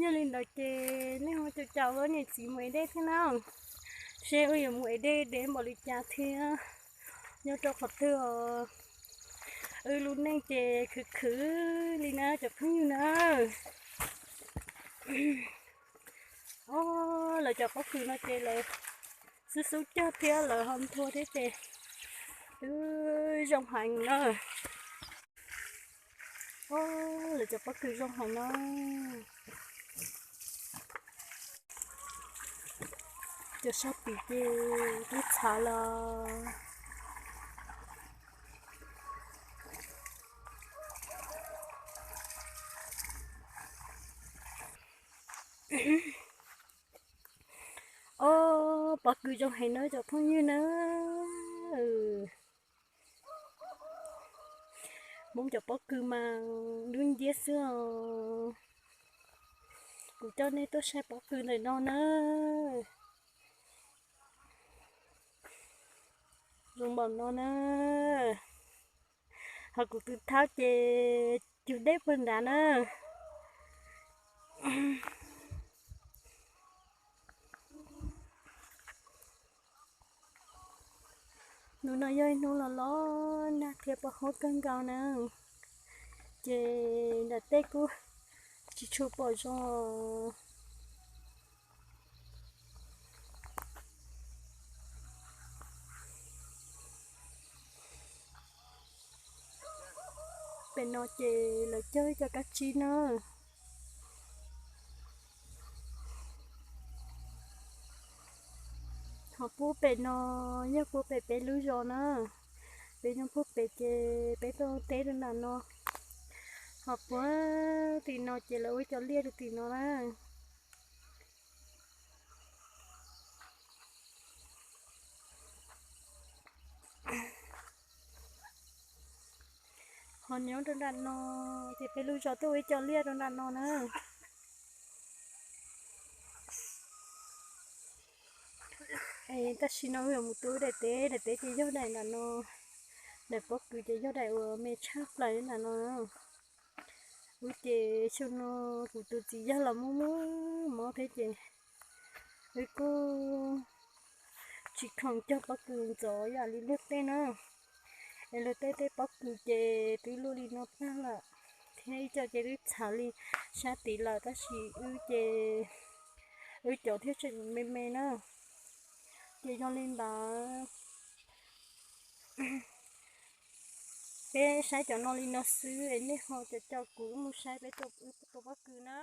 Yog li ntawd ces nej ho caum caum wb niam txiv mus ev dej thiab na, seb wb yuav mus ev dej deb npaum li cas thiab. Nyob rau qhov twg os, wb lub neej ces khwv khwv li na cov phooj ywg na. Os, lawv cov pob kws no ces lawv xub xub cog thiab lawv ho nthua thiab ces twb zoo heev na. Os, lawv cov pob kws zoo heev na. Cov sab tid ces twb txhav los. Os, pob kws zoo heev na cov phooj ywg na. Hmoob cov pob kws mas dub nciab xwb os. Kuv coj nej tuaj saib pob kws ntawm no na. Zoo npaum no na. Ho kuv tus thab ces cug dej puag nrad na. Hnub no yog ib hnub los los nag thiab pos huab kawg nkaus na, ces nram tej kuj tsis tshua pom zoo. Pem no ces lawv cog ib co kab tsib na. Ho puag pem no yog puag pem peb lub zos na. Peb nyob puag pem ces peb tuaj teb rau nram no. Ho puag tim no ces lawv ua ib co liaj rau tim no na. Ho nyob rau nram no ces peb lub zos tuaj ua ib co liaj rau nram no na. Es tam sim no wb yuav mus tu daim teb, daim teb ces yog daim nram no, daim pob kws ces yog daim uas me tshaj plaws nram no. Wb ces xyoo no kuv tus txiv yawg los muaj muaj mob thiab ces wb kuj tsis khoom cog pob kws ntxov yam li luag tej na. Es luag tej tej pob kws ces twb luaj li no tag lawm, thiab ib co ces twb txhav li sab tid lawm, tab sis wb ces wb cov thiaj tseem me me na. Ces yog li ntawd, peb saib cov no li no xwb es nej ho caum caum kuv wb mus saib peb tus pob kws na.